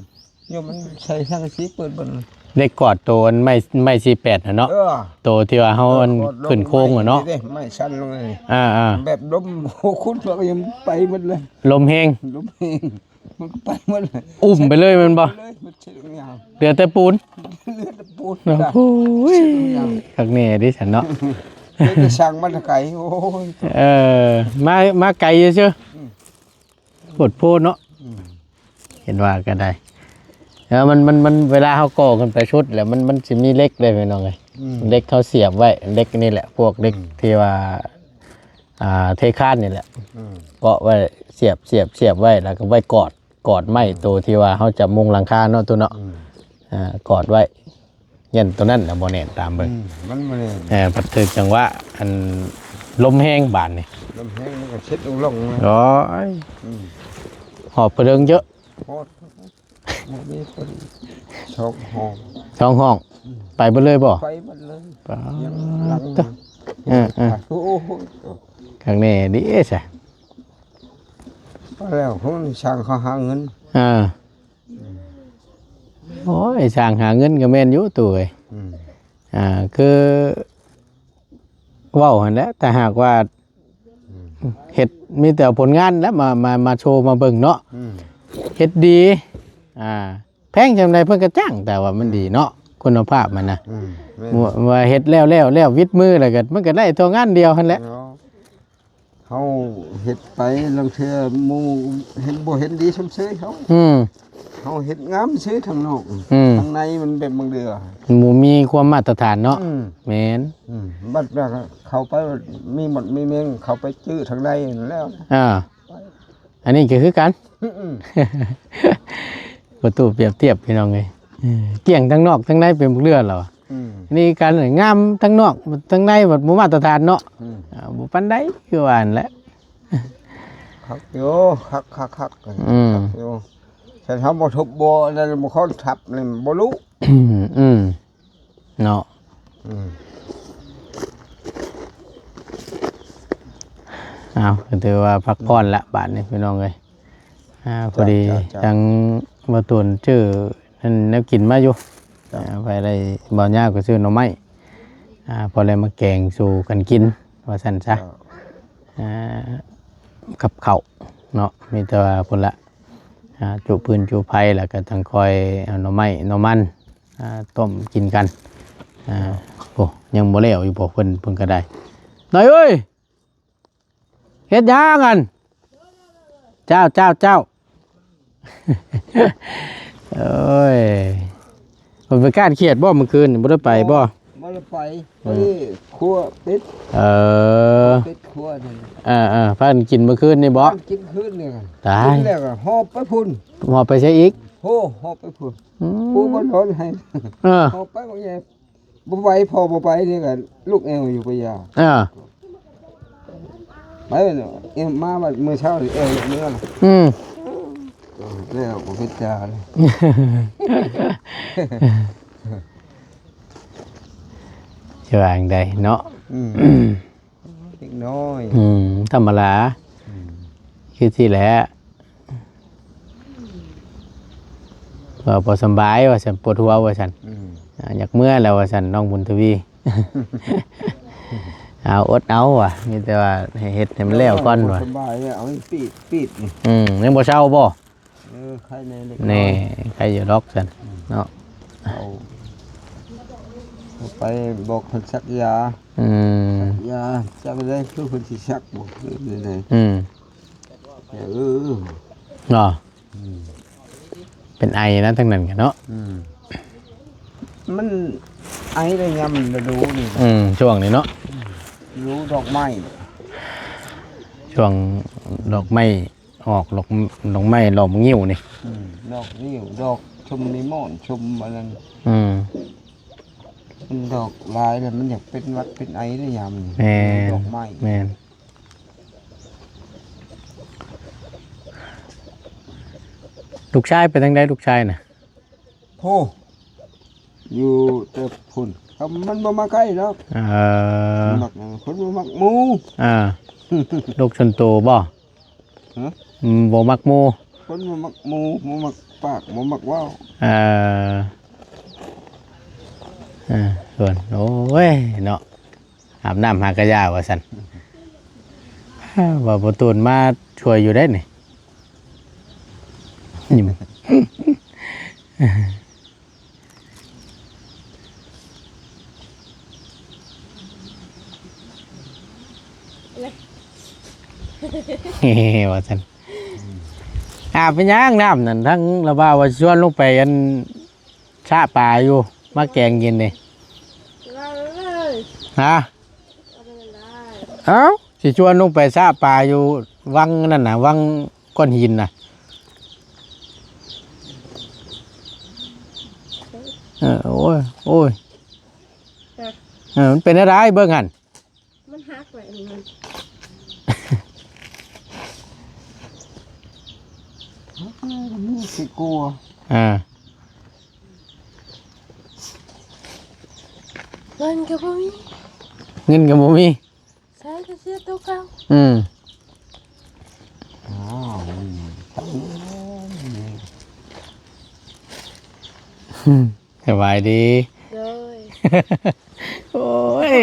ໂຍມ ມັນໃສ່ສັງກະສີເປີດເບິ່ງ ເຫຼັກກອດໂຕອັນໄມ້ ໄມ້ສີ່ແປດຫັ້ນເນາະ. ເອີ ໂຕທີ່ວ່າເຮົາ ເອີ ອັນ ກອດລົງ ຂຶ້ນໂຄ້ງຫັ້ນເນາະ ໄມ້ນີ້ເດ້ ໄມ້ສັ່ນລົງນີ້ ອ່າໆ ແບບລົມ ໂອ້ ຄຸນ ມັນກໍຍັງໄປໝົດເລີຍ ລົມແຮງ ລົມແຮງ ມັນກໍໄປໝົດເລີຍ ອຸ້ມໄປເລີຍແມ່ນບໍ່? ເລີຍ ມັນເສຍຫຍັງ ເຫຼືອແຕ່ປູນ ເຫຼືອແຕ່ປູນ ໂອ້ຍ ເສຍຫຍັງ ຄັກແນ່ເດ້ຊັ້ນເນາະ ເລີຍໄປສັ່ງມາແຕ່ໄກ ໂອ້ຍ ເອີ ມາ ມາໄກຊື່ໆ ອືມ ໂພດໂພເນາະ ອືມ ເຫັນວ່າກໍໄດ້ ແລ້ວມັນ ມັນ ມັນ ເວລາເຮົາກໍ່ຂຶ້ນໄປສຸດແລ້ວ ມັນ ມັນຊິມີເຫຼັກເດ້ພີ່ນ້ອງເອີຍ ອືມ ເຫຼັກເຮົາສຽບໄວ້ ເຫຼັກນີ້ແຫຼະ ພວກເຫຼັກ ອືມ ທີ່ວ່າ ອ່າ ເທຄານນີ້ແຫຼະ ອືມ ເກາະໄວ້ ສຽບ ສຽບ ສຽບໄວ້ ແລ້ວກໍໄວ້ກອດ ກອດໄມ້ ອືມ ໂຕທີ່ວ່າເຮົາຈະມຸງຫຼັງຄາເນາະ ຕູ້ເນາະ ອືມ ອ່າ ກອດໄວ້ ຢ້ານໂຕນັ້ນນະບໍ່ແໜ້ນ ຕາມເບິ່ງ ອືມ ມັນບໍ່ແໜ້ນ ເອີ ພັດຖືກຈັງຫວະ ອັນ ລົມແຮງບາດນີ້ ລົມແຮງມັນກໍເຊັດລົງໆ ໂອ້ຍ ອືມ ຫອບກະເດິງເຢີະ ໂພດ ບໍ່ມີຄົນ ສອງຫ້ອງ ສອງຫ້ອງ ອືມ ໄປເບິດເລີຍບໍ່? ໄປເບິດເລີຍ ປາດ ຍັງຫຼັງ ເອີໆ ໂອ້ໂຫ ຂ້າງແນ່ເດ້ຊະ ໄປແລ້ວ ຄົນຊ່າງເຂົາຫາເງິນ ເອີ ອືມ ໂອ້ຍ ຊ່າງຫາເງິນກໍແມ່ນຢູ່ ຕູ້ເອີຍ ອືມ ອ່າ ຄືເວົ້າຫັ້ນແຫຼະ ຖ້າຫາກວ່າ ອືມ ເຮັດ ມີແຕ່ເອົາຜົນງານແຫຼະ ມາ ມາ ມາໂຊມາເບິ່ງເນາະ ອືມ ເຮັດດີ ອ່າ ແພງສ່ຳໃດເພິ່ນກໍຈ້າງ ແຕ່ວ່າມັນດີເນາະ ຄຸນນະພາບມັນນະ ອືມ ແມ່ນ ວ່າເຮັດແລ້ວ ແລ້ວ ແລ້ວ ວິດມືແລ້ວກໍ ມັນກໍໄດ້ຕໍ່ງານດຽວຫັ້ນແຫຼະ ເນາະ ເຮົາເຮັດໄປ ລາງເທື່ອໝູ່ເຫັນ ບໍ່ເຫັນດີຊົມເຊີຍເຮົາ ອືມ ເຮົາເຮັດງາມຊື່ທາງນອກ ອືມ ທາງໃນມັນແບບບາງເທື່ອ ບໍ່ມີຄວາມມາດຕະຖານເນາະ ອືມ ແມ່ນ ອືມ ບັດວ່າເຂົ້າໄປ ມີໝົດມີເມັງ ເຂົ້າໄປຈື່ທາງໃນແລ້ວ ອ່າ ອັນນີ້ກໍຄືກັນ ອືມ ປະຕູປຽບທຽບ ພີ່ນ້ອງເອີຍ ເອີ ກ້ຽງທັງນອກທັງໃນເປັນເລື່ອງແລ້ວ ອືມ ອັນນີ້ການງາມທັງນອກທັງໃນ ບໍ່ມາດຕະຖານເນາະ ອືມ ອ່າ ບໍ່ປານໃດ ຄືວ່າຫັ້ນແຫຼະ ຄັກຢູ່ ຄັກໆໆ ອືມ ຄັກຢູ່ ຄັນເຮົາບໍ່ທຸບບໍ່ອັນນັ້ນ ບໍ່ຄ້ອນທັບນີ້ບໍ່ຮູ້ ອືມ ເນາະ ອືມ ເອົາ ກໍຖືວ່າພັກຜ່ອນລະບາດນີ້ ພີ່ນ້ອງເອີຍ ອ່າ ພໍດີ ເຈົ້າ ເຈົ້າ ທາງບ່າວຕູນຊື້ນັ້ນແນວກິນມາຢູ່ ເຈົ້າ ອ່າ ໄປໄດ້ ບ່າວຍາວກໍຊື້ໜໍ່ໄມ້ ອ່າ ພໍໄດ້ມາແກງສູ່ກັນກິນ ວ່າຊັ້ນຊະ ເຈົ້າ ອ່າ ກັບເຂົ້າເນາະ ມີແຕ່ວ່າພຸ້ນລະ ອ່າ ຈຸຟືນຈຸໄຟ ແລ້ວກໍຈັ່ງຄ່ອຍເອົາໜໍ່ໄມ້ໜໍ່ມັນ ອ່າ ຕົ້ມກິນກັນ ອ່າ ໂອ້ ຍັງບໍ່ແລ້ວຢູ່ບໍ່ ເພິ່ນ ເພິ່ນກໍໄດ້ ນ້ອຍເອີຍ ເຮັດຫຍັງຫັ້ນ? ເຈົ້າ ເຈົ້າ ເຈົ້າ ໂອ້ຍ ເພິ່ນໄປກ້ານຂຽດບໍ່ມື້ຄືນ? ບໍ່ໄດ້ໄປບໍ່? ບໍ່ໄດ້ໄປ ອືມ ອັນນີ້ຄົວເປັດ ເອີ ເປັດຄົວນີ້ ເອີໆ ພາກັນກິນມື້ຄືນນີ້ບໍ່? ພາກັນກິນຄືນນີ້ ຕາຍ ກິນແລ້ວກໍຫອບໄປພຸ້ນ ຫອບໄປໃສອີກ? ໂອ້ ຫອບໄປພຸ້ນ ອືມ ຜູ້ບໍ່ນອນໃຫ້ ເອີ ຫອບໄປບັກໃຫຍ່ ບໍ່ໄປ ພໍ່ບໍ່ໄປນີ້ກໍລູກແອວຢູ່ປະຢາ ເອີ ໄປເນາະ ເອວມາບັດມື້ເຊົ້ານີ້ແອວເມືອລະ ອືມ ແລ້ວບໍ່ເປັນຕາເລີຍ ຊິວ່າຈັ່ງໃດເນາະ ອືມ ເດັກນ້ອຍ ອືມ ທຳມະດາ ອືມ ຄືຊີ້ແຫຼະ ວ່າບໍ່ສຳບາຍວ່າຊັ້ນ ປວດຫົວວ່າຊັ້ນ ອືມ ອ່າ ຢາກເມືອແລ້ວວ່າຊັ້ນ ນ້ອງບຸນທະວີ ເອົາ ອົດເອົາວ່າ ມີແຕ່ວ່າໃຫ້ເຮັດໃຫ້ມັນແລ້ວກ່ອນວ່າ ບໍ່ສຳບາຍ ເອົາປີດ ປີດນີ້ ອືມ ຍັງບໍ່ເຊົາບໍ່? ເອີ ໄຂ້ແນ່ເລັກນ້ອຍ ແນ່ ໄຂ້ຢູ່ດອກຊັ້ນ ອືມ ເນາະ ເອົາ ເອົາໄປບອກເພິ່ນສັກຢາ ອືມ ສັກຢາ ຈັກໄດ້ຄືເພິ່ນຊິສັກບໍ່ ຫຼືແນວໃດ ອືມ ເອີ ເນາະ ອືມ ເປັນໄອນະ ທັງນັ້ນກະເນາະ ອືມ ມັນໄອໄດ້ຍາມລະດູນີ້ ອືມ ຊ່ວງນີ້ເນາະ ອືມ ລະດູດອກໄມ້ ຊ່ວງດອກໄມ້ ອອກດອກ ດອກໄມ້ດອກງິ້ວນີ້ ອືມ ດອກງິ້ວ ດອກຊຸມນິມອນ ຊຸມອັນນັ້ນ ອືມ ມັນດອກຫຼາຍແລ້ວມັນຢາກເປັນຫວັດເປັນໄອໄດ້ຍາມນີ້ ແມ່ນ ດອກໄມ້ ແມ່ນ ລູກຊາຍໄປທາງໃດ ລູກຊາຍນະ? ໂພ ຢູ່ແຕ່ພຸ້ນ ມັນບໍ່ມາໃກ້ດອກ ເອີ ມັກ ຄົນບໍ່ມັກໝູ່ ອ່າ ລູກສ່ວນໂຕບໍ່? ຫຶ? ອືມ ບໍ່ມັກໝູ່ ຄົນບໍ່ມັກໝູ່ ບໍ່ມັກປາກ ບໍ່ມັກເວົ້າ. ເອີ ເອີ ສ່ວນ ໂອ້ຍ ເນາະ ອາບນ້ຳຫາກະຢາວ່າຊັ້ນ. ເວົ້າປະຕູນມາຊ່ວຍຢູ່ເດ້ນີ້ ว่าซั่น อาบเป็นหยังน้ำนั่น ทั้งละบ่าวว่าชวนลงไปอันชะปลาอยู่ มาแกงกินนี่ ฮะ เอ้า สิชวนลงไปชะปลาอยู่วังนั่นน่ะ วังก้อนหินน่ะ เออ โอ้ย โอ้ย ฮะ เออ มันเป็นอะไรเบิ่งหั่น มันหักไว้อันนี้มัน สิกลัว อ่า เงินก็บ่มี เงินก็บ่มี ใส่กระเสียตัวเก่า อืม อ้าว สบายดี โดย โอ้ย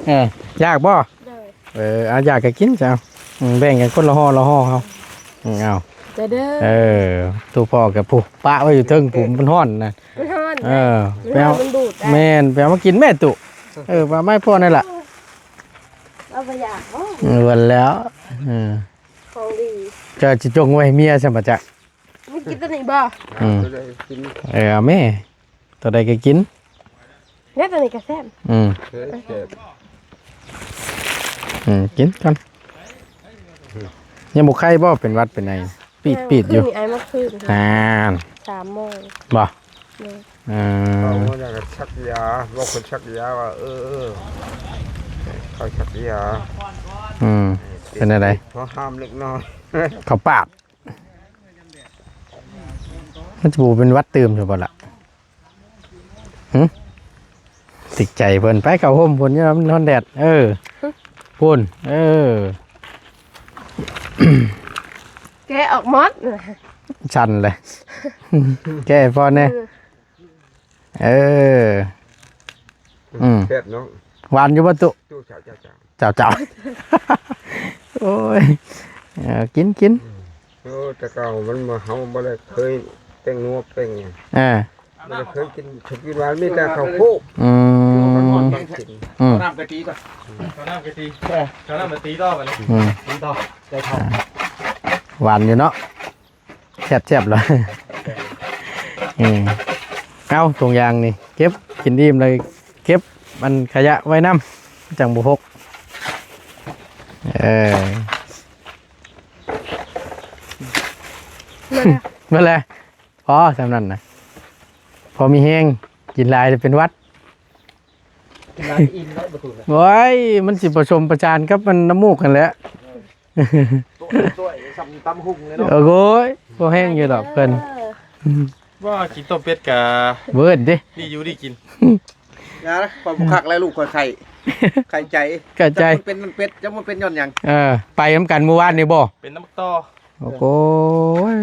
เออ อยากบ่ โดย เออ เอา อยากก็กินซะ เอา อืม แบ่งกันคนละห่อละห่อ เอา อืม เอา จะเด้อ เออ ตู้พ่อกับผู้ปะไว้อยู่เทิงผู้ มันฮ้อนนะ มันฮ้อน เออ มันฮ้อน ไปเอา มันดูดได้ แม่น ไปเอามากินแม่ตู้ เออ ว่าไม่พอนั่นล่ะ เราบ่อยากบ่ เออ วันแล้ว เออ ของดี เจ้าสิจงไว้ให้เมียซะบ่จ๊ะ มึงกินตัวนี้บ่ อืม เออ เอาแม่ ตัวใดก็กิน แล้วตัวนี้ก็แซ่บ อืม เออ แซ่บ อืม กินก่อน ยังบ่ไข้บ่ เป็นหวัดเป็นไอ ปีดๆ อยู่ คืนนี้ไอเมื่อคืน อ่า สามโมง บ่ เออ เอามาจากชักยา บอกคนชักยาว่า เออ เออ เขาชักยา อืม เป็นอะไร เขาห้ามเล็กน้อย เขาปาด มันจะบ่เป็นหวัดตื่มอยู่บ่ล่ะ หึ ติดใจเพิ่น ไปเข้าห่มพุ่น ยามมันฮ้อนแดด เออ พุ่น เออ แกะออกหมด สั่นเลย แกะให้พ่อแน่ เออ เออ อืม แซ่บเนาะ หวานอยู่บ่ตุ ตู้เจ้า เจ้า เจ้า เจ้า เจ้า โอ้ย เออ กิน กิน เออ แต่เก่ามันบ่ เฮาบ่ได้เคยแป้งนัวแป้งหยัง เออ บ่ได้เคยกิน ชอบกินหวาน มีแต่ข้าวโพด อืม อืม เอาน้ำกะทิก่อน เอาน้ำกะทิ เอาน้ำกะทิต่อไปเลย อืม ตีต่อ ใจทอง หวานอยู่เนาะ แซ่บๆ เลย อืม เอา ถุงยางนี่ เก็บ กินอิ่มเลย เก็บ มันขยะไว้นำ จั่งบ่หก เออ นั่นแหละ พอส่ำนั้นนะ พอมีแฮง กินหลายแล้วเป็นหวัด กินหลายอิ่มแล้วบ่ถูกนะ โอ้ย มันสิผสมประสานกับมันน้ำมูกหั่นแหละ โอ้ย ส่ำตำหุงเลยเนาะ โอ้ย บ่แฮงอยู่ดอกเพิ่น เออ ว่ากินต้มเป็ดกะ เบิดเด้ ดีอยู่ดีกิน อย่านะ ข้อยบ่คักแล้วลูกข้อยไข้ ไข้ใจ ไข้ใจ จักมันเป็นมันเป็ด จักมันเป็นย้อนหยัง เออ ไปนำกันมื้อวานนี่บ่ เป็นน้ำต่อ โอ้โหย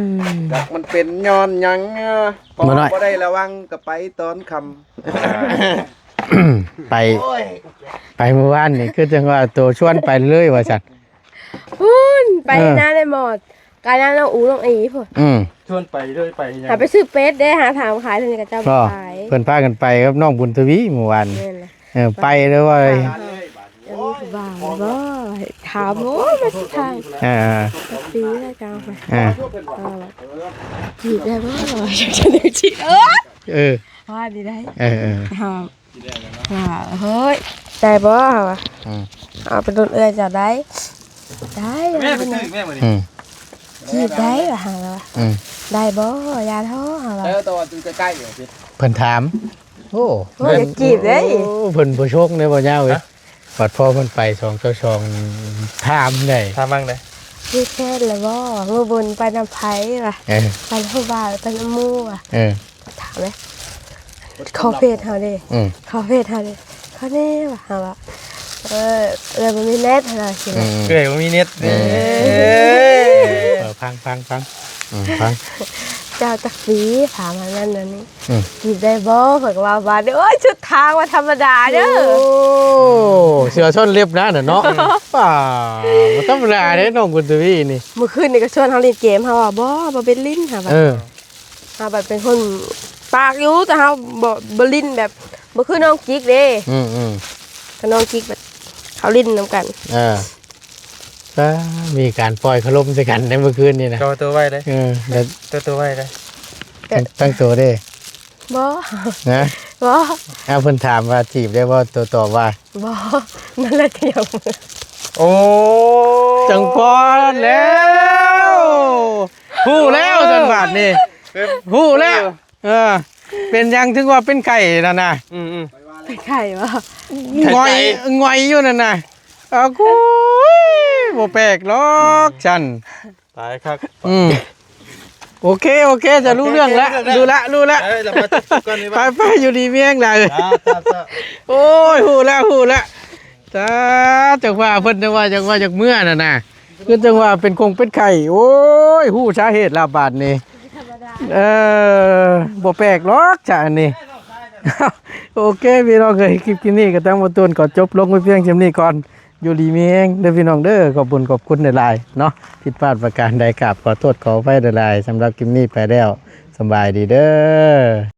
จักมันเป็นย้อนหยัง เออ มาหน่อย พอบ่ได้ระวังก็ไปตอนค่ำ ไป โอ้ย ไปมื้อวานนี่คือจังว่าตัวชวนไปเลยว่าซั่น พุ้น ไป เออ นาในหมอด กานาน้องอูน้องอีพุ้น อืม ชวนไปเลยไปยัง หาไปซื้อเป็ดเด้ หาถามขายเพิ่นก็เจ้า บ่ ขาย เพิ่นพากันไปกับน้องบุญทวีมื้อวาน แม่นล่ะ เออ ไปเลยว่า เออ ว่าบ่ ถาม โอ้ย มาสิถาม เออ ปีแล้วก็เอาไป เออ เออ จีบได้บ่ อยากจะได้จีบ เออ เออ ว่าดีได้ เออ เออ ถาม ว่า เฮ้ย ได้บ่ ว่า อืม เอาไปโดนเอื้อยเจ้าได้ ได้ แม่ไปซื้อแม่มื้อนี้ อืม จีบได้ ว่า อืม ได้บ่ อย่าท้อ ว่า เออ แต่ว่าอยู่ใกล้ๆ อยู่พี่ เพิ่นถาม โอ้ โอ้ย เพิ่น อยากจีบเด้ โอ้ เพิ่นบ่ชงเด้บ่ยาวเอ้ย ฮะ บัดพอเพิ่นไปสองต่อสอง ถามได้ ถามมั่งเด้ มีแฟนแล้วบ่ มื้อบุญไปนำไผ ว่า เออ ไปนำผู้บ่าว ไปนำหมู่ ว่า เออ ถามเลย ขอเฟซเฮาเด้ อืม ขอเฟซเฮาเด้ ขอแน่ ว่า เฮาว่า ເອີ ເອື້ອຍບໍ່ມີເນັດຫັ້ນນະ ຊິ ອືມ ເອື້ອຍບໍ່ມີເນັດ ເອີ ເອີ ເອີ ຟັງ ຟັງ ຟັງ ອືມ ຟັງ ເຈົ້າຈັກປີ ຖາມອັນນັ້ນອັນນີ້ ອືມ ຈີບໄດ້ບໍ່ ເພິ່ນກໍວ່າ ວ່າ ໂອ້ຍ ຊຸດທາງວ່າທຳມະດາເດີ ໂອ້ ເສື້ອຊົນເລັບນະ ນະເນາະ ອືມ ປ້າ ບໍ່ທຳມະດາເດ້ ນ້ອງບຸນທະວີນີ້ ມື້ຄືນນີ້ກໍຊວນເຮົາຫຼິ້ນເກມ ເຮົາວ່າ ບໍ່ ບໍ່ໄປຫຼິ້ນ ເຮົາວ່າ ເອີ ເຮົາບັດເປັນຄົນປາກຢູ່ ແຕ່ເຮົາບໍ່ ບໍ່ຫຼິ້ນແບບ ບໍ່ຄືນ້ອງຈິກເດ້ ອືມໆ ຖ້ານ້ອງຈິກແບບເຂົາຫຼິ້ນນຳກັນ ເອີ ປ້າ ມີການປ່ອຍຄາລົມໃສ່ກັນໃນມື້ຄືນນີ້ນະ ໂຕ ໂຕໄວເດ້ ເອີ ແລ້ວ ໂຕ ໂຕໄວເດ້ ແຕ່ ຕັ້ງ ຕັ້ງໂຕເດ້ ບໍ່ ຮະ ບໍ່ ອ້າວ ເພິ່ນຖາມວ່າຈີບໄດ້ບໍ່ ໂຕຕອບວ່າ ບໍ່ ນັ້ນແຫຼະກໍຍັງ ໂອ້ ຈັ່ງພໍແລ້ວ ຮູ້ແລ້ວຊັ້ນບາດນີ້ ເປັນ ຮູ້ແລ້ວ ເອີ ເອີ ເປັນຫຍັງເຖິງວ່າເປັນໄຂ້ນັ້ນນະ ອືມໆ ເປັນໄຂ້ບໍ່ ຫງອຍ ຫງອຍຢູ່ນັ້ນນະ ເອົາ ໂອ້ຍ ບໍ່ແປກດອກຊັ້ນ ຕາຍຄັກ ອືມ ໂອເຄ ໂອເຄ ຈະຮູ້ເລື່ອງລະ ໂອເຄ ຮູ້ລະ ຮູ້ລະ ເອີ ລະມາຈົບກັນນີ້ ໄປ ໄປ ຢູ່ດີມີແຮງຫຼາຍ ຈ້າ ຈ້າ ຈ້າ ໂອ້ຍ ຮູ້ລະ ຮູ້ລະ ສາ ຈັກວ່າເພິ່ນ ຈັກວ່າ ຈັກວ່າ ຈັກເມືອນັ້ນນະ ຄືຈັ່ງວ່າເປັນຄົງເປັນໄຂ້ ໂອ້ຍ ຮູ້ສາເຫດລະບາດນີ້ ເອີ ບໍ່ແປກດອກຊະອັນນີ້ ໂອເຄ ພີ່ນ້ອງເອີຍ ຄລິບ ຄລິບນີ້ກໍທາງບ່າວຕູນຂໍຈົບລົງໄວ້ພຽງສ່ຳນີ້ກ່ອນ ຢູ່ດີມີແຮງເດີພີ່ນ້ອງເດີ ຂອບຄຸນ ຂອບຄຸນຫຼາຍໆເນາະ ຜິດພາດປະການໃດກາບຂໍໂທດຂໍອະໄພຫຼາຍໆ ສຳລັບຄລິບນີ້ໄປແລ້ວ ສະບາຍດີເດີ.